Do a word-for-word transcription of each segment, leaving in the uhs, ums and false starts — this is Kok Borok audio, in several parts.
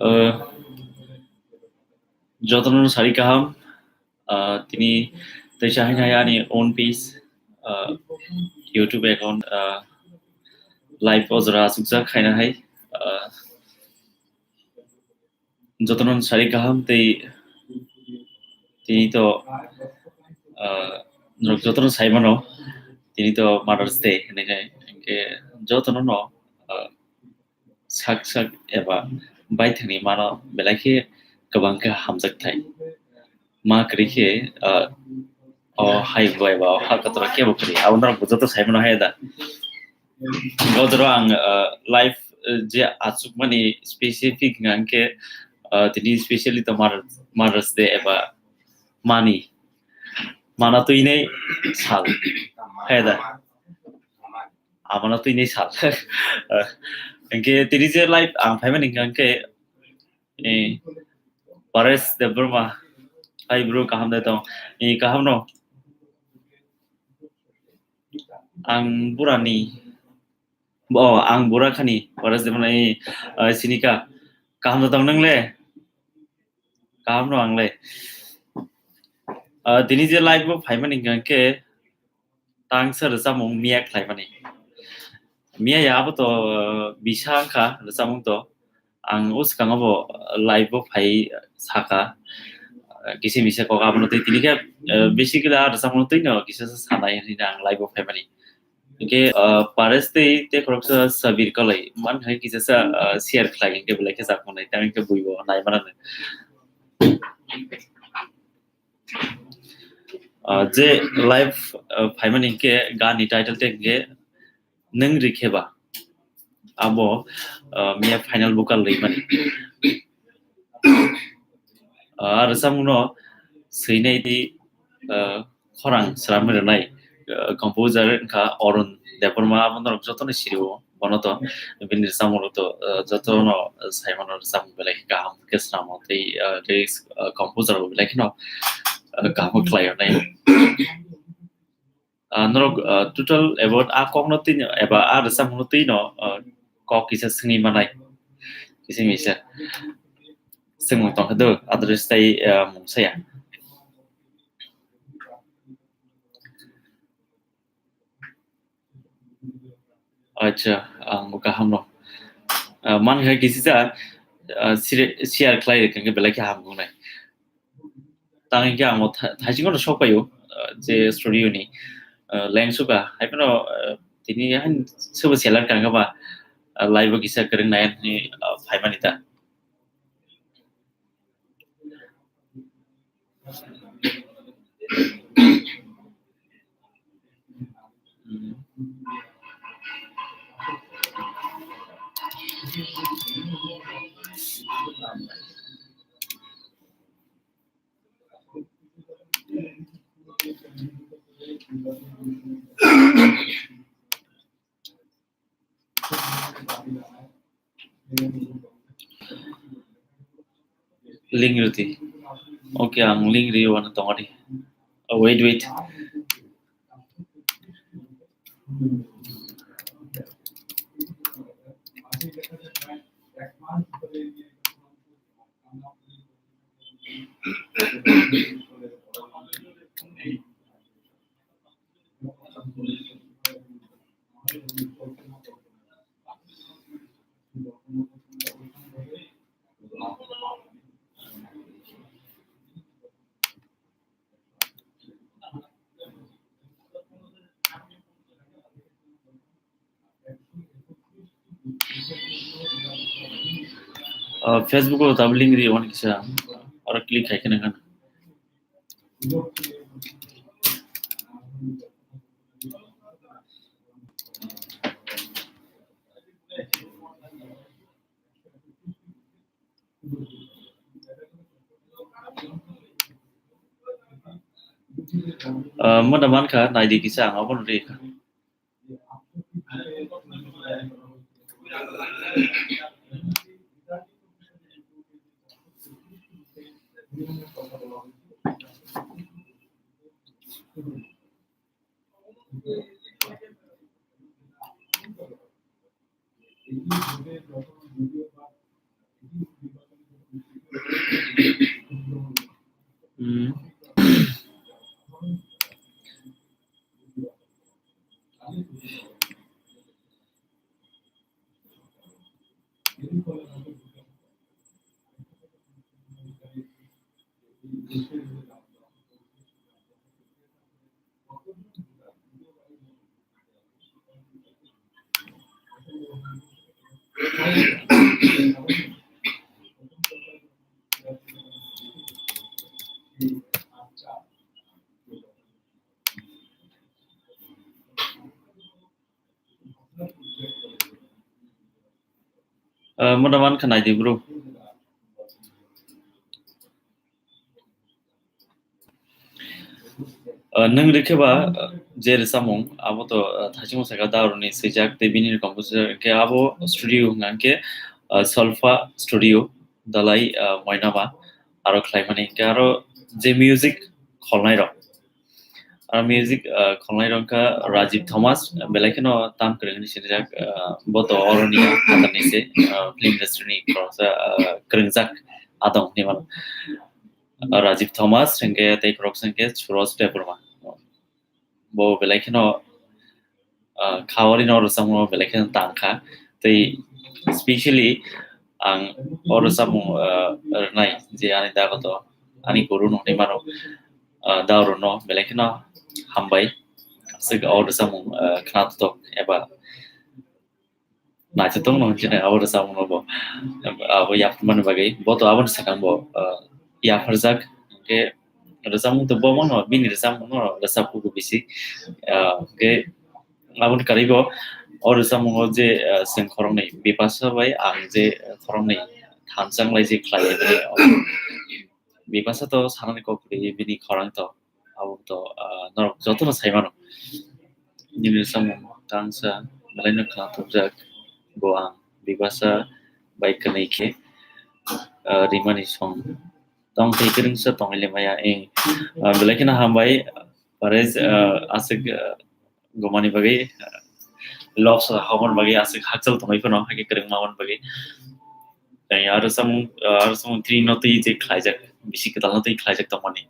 Uh, jotono sari kaham, uh, tini teisa hai hai ani own page, uh, YouTube account, uh, live o jora asukjak khaina hai, uh, jotono sari kaham tei tini to, uh, norok jotono sai mano tini to Mother's Day hinwi hai, hinkhe jotono no, uh, sak sak eba baithangni mano belai khe kwbang khe hamjak thai. Ma kwrwi khe, ah, o hai bo eba o ha kotor kebo kwrwi. Abo norok bo joto sai mano hai da. Bo jora ang, ah, live, eh, je achukmani specific hwnkha hwnkhe, ah, tini specially to Mother-, Mother's Day eba mani. Mana twinai sal. Hai da. Abono twini sal. Hinkhe tini je live ang phaimani hwnkha hinkhe, eh, Paresh Debbarma, hai bro, kaham de tong? Eh, kaham no? Ang burani. Oh, ang bura khani, Paresh Debbarma, eh, eh, sinika. Kaham de tong nang le? Kaham no ang le. Ah, tini je live bo phaimani hwnkha hinkhe, tangsa rwchapmung miya khlaimani. Miya ya abo to, uh, bisa wngkha rwchapmung to. Ang o swkango bo, uh, live bo phai saka. Uh, kisa misa kok abono tei tini khe, uh, basically a rwchapmung twi no kisa sa sanai hinwi ang live bo phaimani. Hinkhe, uh, Paresh tei tei khoroksa Sabir Kalai man hai kisa sa, uh, share khlai hinkhe belai khe jak manai tei hinkhe bui bo nai mana. Ah, je live, ah, phaimani hinkhe gani title tei hinkhe Nwng Rikhe Ba. Abo, ah, miya final vocal rwimani. Ah, rwchapmungno swinai di, ah, khorang swnamwi rwnai, ah, composer wngkha Arun Debbarma, abo norok jotono sirio. Bono to bini rwchapmung rok to, ah, jotono sai mano, rwchapmung belai khe kaham khe swnamo tei, ah, lyrics, ah, composer bo belai kheno, ah, kaham khlai rwnai. Ah, norok, ah, total about a kokno twi no eba a rwchapmungno twi no, ah, kok kisa swngwi manai. Kisa misa swngmung tongkha do, address tei, ah, mung saya. Acha, ang bo kaham no. Ah, man khe kisi sa, ah, share, share khlai rwkha khe belai khe ham wngnai. Tang hinkhe ang bo tha-, thaiching no sok paio, ah, je studio ni, ah, leng suka. Hai phano, ah, tini han sobo seller kang ba, ah, live o kisa kwrwng nai ni, ah, phaimani ta. Link rwdi. Okay, ang link rwi wano tongari. Oh, wait, wait. Ah, Facebook o tabuk link ri, wan kisa oro click khai kheno khana. Ah, mada mankha, naidi kisa ang abono ri kha. Hmm. Ah, moda man kha nai di, bro. Ah, nwng rikhe ba, ah, je rwchapmung, abo to, ah, thaichung saka dauroni swijak, tei bini composer, hwnkhe abo studio hwnkha hwnkhe, ah, Solfa Studio, Dalai, ah, Moinama, aro khlaimani, hwnkhe aro je music kholnai rok. Aro music, ah, kholnai rok wngkha Rajiv Thomas, belai kheno tam kwrwng hinwi sinijak, ah, bo to oroni phatarni se, ah, film industry ni khoroksa, ah, kwrwngjak adong hinwi mano. Ah, Rajiv Thomas hwnkhe tei khoroksa hwnkhe Suraj Debbarma. Bo belai kheno, ah, kha ori no rwchapmung belai kheno tang kha. Tei specially ang o rwchapmung, ah, rwnai je ani dagoto, ani guru no hinwi mano, ah, dauro no belai kheno hambai. Aswk o rwchapmung, ah, khna tok eba naithotok no hinwi abo rwchapmung no bo, abo yapharmani bagwi. Bo to aboni swkang bo, ah, yapharjak. Hwnkhe rwchapmung to bo mano, bini rwchapmung no rwchap kuku bisi. Ah, hwnkhe aboni karwi bo o rwchapmung o je, ah, chwng khoroknwi Bipasa bai ang je khoroknwi thansa wng lai je khlai, Bipasa to sanani kok kwrwi bini khorang to. Abo to, ah, norok jotono sai mano. Nini samung tangsa, belai no khna tubjak, bo ang Bipasa bai kwnwi khe, ah, rimani song. Tong tei kwrwngsa tongwi le maya, eh, ah, belai kheno hambai, Pares, ah, aswk, ah, gumani bagwi, ah, love sa hokmani bagwi aswk hakchal tongwi phano, hakhe kwrwngma mani bagwi. Tei aro samung, ah, aro samung tini no twi je khlaijak, bisi kwtal no twi khlaijak tongmani.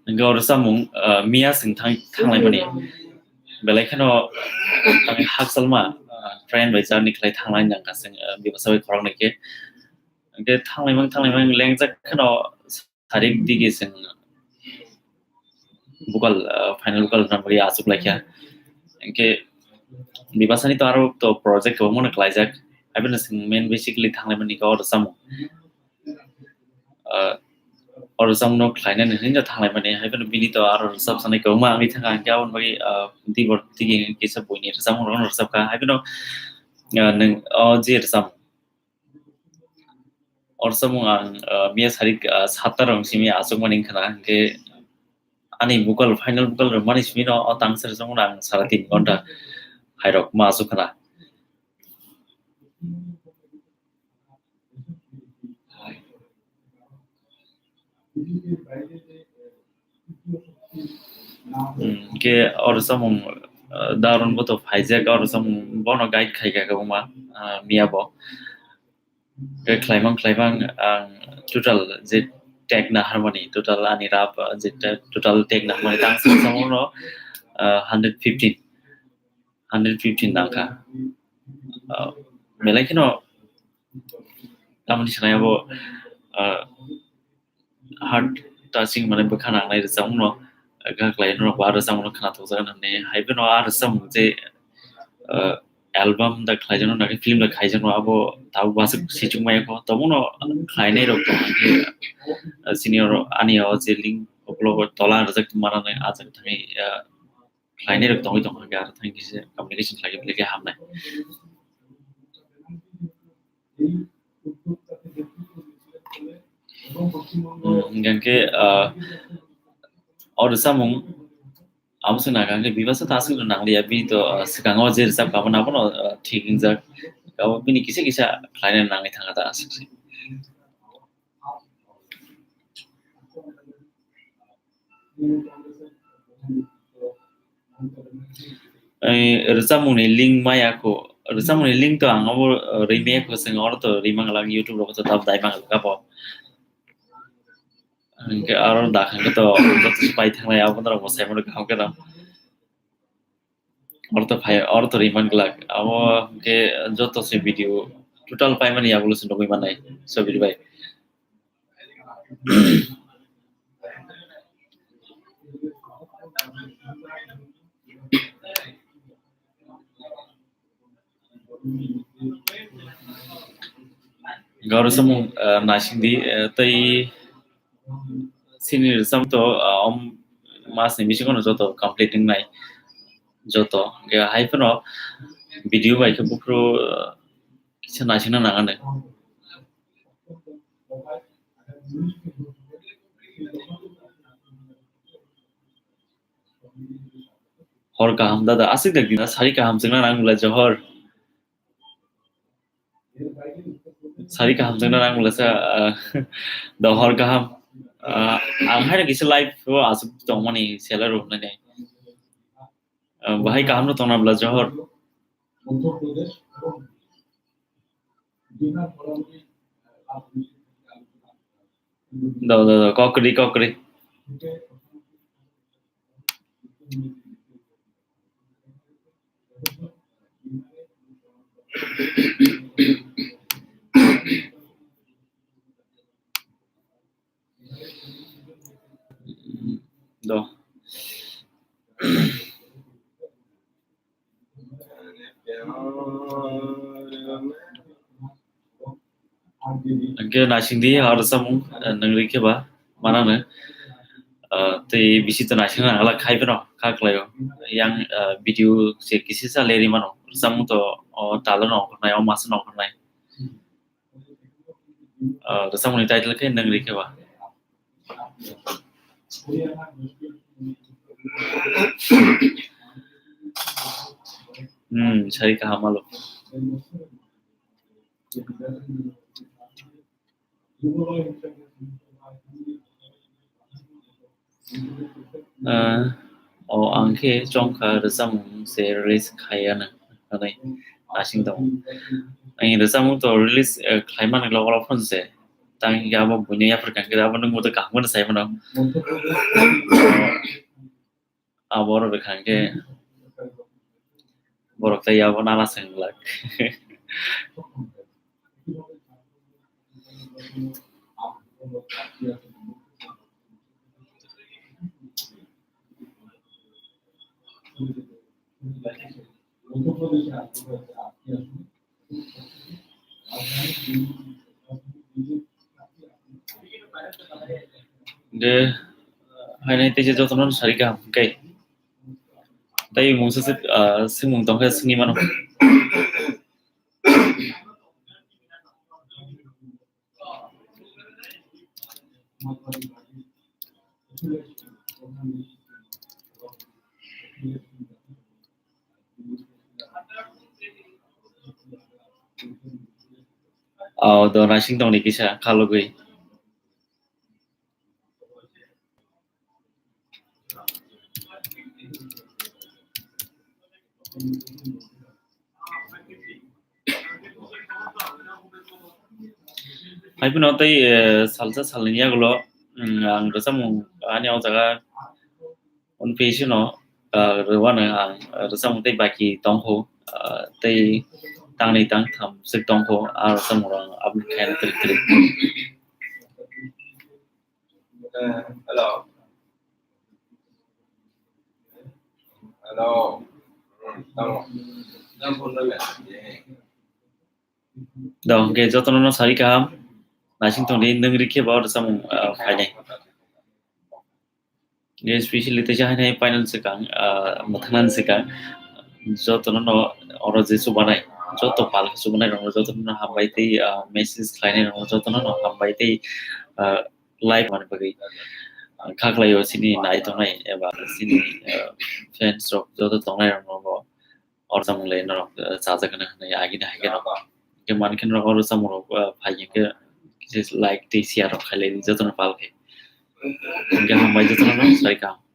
Hwnkhe oro samung, ah, miya chwng thang-, thanglaimani. Belai kheno, ah, hakchalma, ah, train bai journey khlai thanglaini nangkha chwng, ah, Bipasa bai khoroknwi khe. Hwnkhe thanglaimang, thanglaimang lengjak kheno sarik dige chwng bokal, ah, final bokal rwna bagwi achuk laikha. Hwnkhe Bipasani to aro to project kwbangma no khlaijak. Haibeno chwng main basically thanglaimani khe o rwchapmung. Ah, o rwchapmung no khlainani hinwi no thanglaimani. Haibeno bini to aro rwchapsanai kwbangma wngwi thangkha. Hwnkhe aboni bagwi, ah, tei bo dige kisa buini rwchapmung rokno rwchapkha. Haibeno, ah, nwng o je rwchapmung O rwchapmung ang, ah, miya sarik, ah, satta rong simi achukmani wngkha na, hwnkhe ani bokal, final bokal rwmani simi no o tangsa rwchapmung ang sara tin ghonta hairok ma achuk khna. Hmm, hwnkhe o rwchapmung, ah, Darun bo to phaijak, o rwchapmung bono guide khaikha kwbangma, ah, miya bo. Hwnkhe khlaimang khlaimang ang total je take naharmani, total ani rough, ah, je ta-, total take naharmani tangsa rwchapmung no, ah, hundred fifteen, hundred fifteen nangkha. Ah, belai kheno tamoni sanai abo, ah, heart touching, mane bwkha nangnai rwchapmung no, ah, kha khlai norok bo ah rwchapmung no khna thokjagwi nang nai. Haiphano ah rwchapmung je, ah, album da khlaijakno, na khe film da khaijakno, abo tabuk bo aswk sichung maya kho. Tongmano khlainai rok tong, hwnkhe, ah, senior ani o je link upload tola rwjak tongma rwnai, ah jang thangwi, ah, khlainai rok tongwi tongkha, hwnkhe aro thang kisa communication khlai khe belai khe hamnai. Hmm, hwnkhe, ah, o rwchapmung abo se nangkha, hwnkhe Bipasa ta aswk no nangliya, bini to, ah, swkango je rwchapkha, abono, abono, ah, thik wngjak. Abo bini kisa kisa khlaina nangwi thangkha ta aswk se. Eh, rwchapmungni link maya kho, rwchapmungni link to ang obo, eh, rwi maya kho, chwng oro to rwi mangla, YouTube rogo to tab dai mangla kabo. Hwnkhe aro da hwnkhe to joto se pai thangnai, abo norok bo sai mano kaham khe no. Oro to phai, oro to rwi man glak. Abo hwnkhe joto se video total paimani yagulo se nugwi mannai, Sabir bhai. Gauri samung, eh, naising di, eh, tei sini rwchapmung to, ah, om mas ni bisingo no joto complete wngnai joto. Hwnkhe hai phano video bai khe buphuru, ah, kisa naisingna nang anw. Hor kaham dada, aswk da gina sari kaham chwngna nang bwla johor. Sari kaham chwngna nang bwlasa, ah, dohor kaham. Ah, ang haino kisa live o aswk tongmani seller rok nani. Ah, bahai kaham no tongna bwla johor. Do, do, do, kokri, kokri. Do. Hwnkhe naising di, aro samung, eh, nwng rikhe ba, manang no, eh, tei bisi to naising nang la khai phano, kha khlai o. Yang, eh, video se kisi sa leri mano, samung to, o talo no ongkhornai, o masa no ongkhornai. Ah, rwchapmungni title khe nwng rikhe ba. Hmm, sari kaham alo. Ah, o ang khe chongkha rwchapmung se release khaiya nang hwnwi asing tongo. Ani rwchapmung to release, eh, khlaimani logo logo phone se. Tang hingke abo buino yapharkha hingke abo nung muitu kaham kheno sai mano. Abo oro rwkha hingke borok tai abo nana se wng glak. De, hainai teisa jotono sari kaham hwnkhe. Tai mungsa se, ah, swngmung tongkhe swngwi mano. Oh, do naising tongni kisa khalugwi. Hai phano tei, eh, salsa salni yagulo, mm, ang rwchapmung ani o jaga on page no, ah, rwano ang rwchapmung tei baki tongkho, ah, tei tangni tangtham swk tongkho, ah, rwchapmung rok ang upload khaina twrwk twrwk. Eh, hello. Hello. Hmm, tamo. Tamo phone number. Do, hwnkhe jotono no sari kaham. Naising tongdi, nwng rikhe ba oro samung, ah, phainai. Nge specially teisa hainai painani swkang, ah, mwthangna swkang. Jotono no oro je chubanai, joto pal khe chubanai rok jotono no hambai tei, ah, message khlainai rok jotono no hambai tei, ah, live mani bagwi, ah, kha khlaio chini nai tongnai eba chini, ah, fans rok joto tongnai rok no bo. Orsamung le norok, eh, chajak hwnwi hwnwi agini hai khe rok. Hwnkhe mankhe norok oro samung rok, eh, phai hwnkhe kisa like tei share rok khailai di jotono pal khe. Hingke hambai jotono no sai kaham.